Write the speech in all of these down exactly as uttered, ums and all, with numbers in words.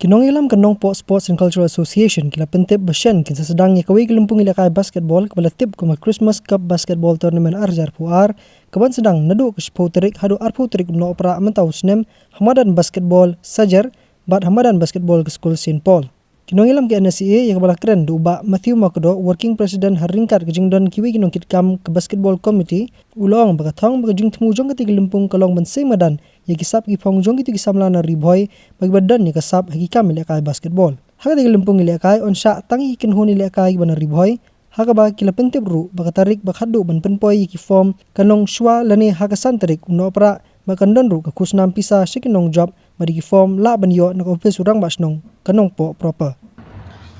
Ki nongïalam ka Nongpoh Sports and Cultural Association ki la pyntip ba shen kin sa sdang ïa kawei ka lympung ïalehkai basketball kaba la tip kum ka Christmas Cup Basketball Tournament ar hajar arphew ar, kaban sdang naduh ka shiphew tarik haduh arphew tarik u Nohprah mynta u snem, ha madan basketball Sajer bad ha madan basketball ka skul Saint Paul. Ki nongïalam ka N S C A ïa kaba la kren da u Bah Matthew Makdoh, Working President ha ryngkat ka jingdon kiwei ki nongkitkam ka Basketball Committee, u la ong ba ka thong ba ka jingthmu jong katei ka lympung ka long ban sei madan ïa ki sap ki phong jong kito ki samla na Ri Bhoi ba kiba don ïa ka sap ha ki kam ïalehkai basketball. Ha katei ka lympung ïalehkai yn shah tang ïa ki kynhun ïalehkai kiba na Ri Bhoi, ha kaba ki la pyntip ruh ba ka tarik ba khatduh ban pynpoi ïa ki form kan long shuwa lane ha ka san tarik u Nohprah, ba kan don ruh ka khusnam pisa sha ki nongjop bad ïa ki form lah ban ïoh na ka ophis u Rangbah Shnong ka Nongpoh proper.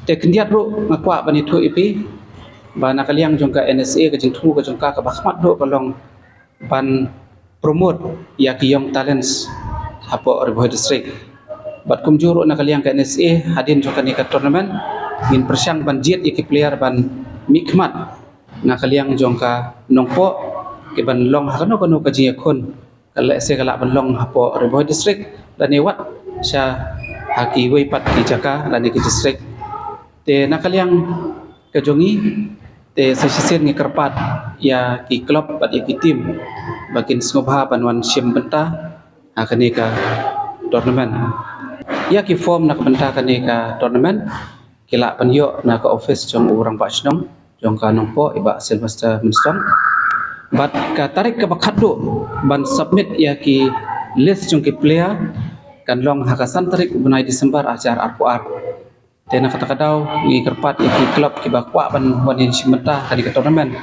Te khyndiat ruh nga kwah ban ïathuh ïa phi ba na ka liang jong ka N S C A ka jingthmu ka jong ka kaba khmat duh ka long ban promote ïa ki young talents hapoh Ri Bhoi District. Bad kumjuh ruh na ka liang ka N S C A hadien jong kane ka tournament ngin pyrshang ban jied ïa ki player ban mihkhmat na ka liang jong ka Nongpoh ki ban long ha kano kano ka jingïakhun, ka lehse ka lah ban long hapoh Ri Bhoi District lane wat sha ha kiwei pat ki jaka lane ki district. Te na ka liang ka jong ngi te sa shisien ngi kyrpad ïa ki club bad ïa ki team ba kin sngewbha ban wan shim bynta ha kane ka tournament. Ïa ki form na ka bynta kane ka tournament ki lah ban ïoh na ka office jong u Rangbah Shnong jong ka Nongpoh, i Bah Sylvester Mynstone. Bad ka tarik kaba khatduh ban submit ïa ki list jong ki player kan long ha ka san tarik u bnai December ar hajar arphew ar. Te na kata ka daw ngi kyrpad ïa ki club kiba kwah ban wan ïashim bynta ha kane ka tournament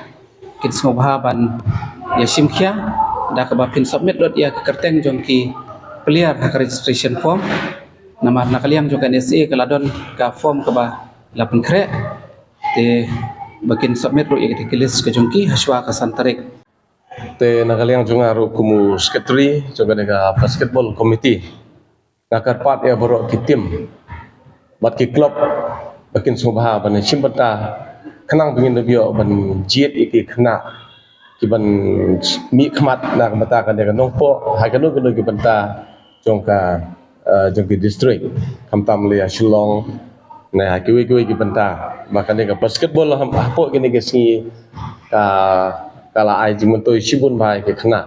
kin sngewbha ban ïashim khia da kaba phin submit lut ïa ka kyrteng jong ki player ha ka registration form. Namar na ka liang jong ka N S C A ka la don ka form kaba la pynkhreh, te ba kin submit ruh ïa kita ki list ka jong ki ha shuwa ka san tarik. Te na ka liang jong nga ruh kum u secretary jong kane ka basketball committee, nga kyrpad ïa baroh ki team bad ki club ba kin sngewbha ban shim bynta khnang ba ngin da ïoh ban jied ïa ki khynnah ki ban mihkhmat na ka bynta kane ka Nongpoh ha kano kano ki bynta jong ka, eh, jong ki district, khamtam lei ha Shillong ne ha kiwei kiwei ki bynta. Ba kane ka basketball ha, hapoh kine ki sngi ka, ka la ai jingmyntoi shibun bha ïa ki khynnah.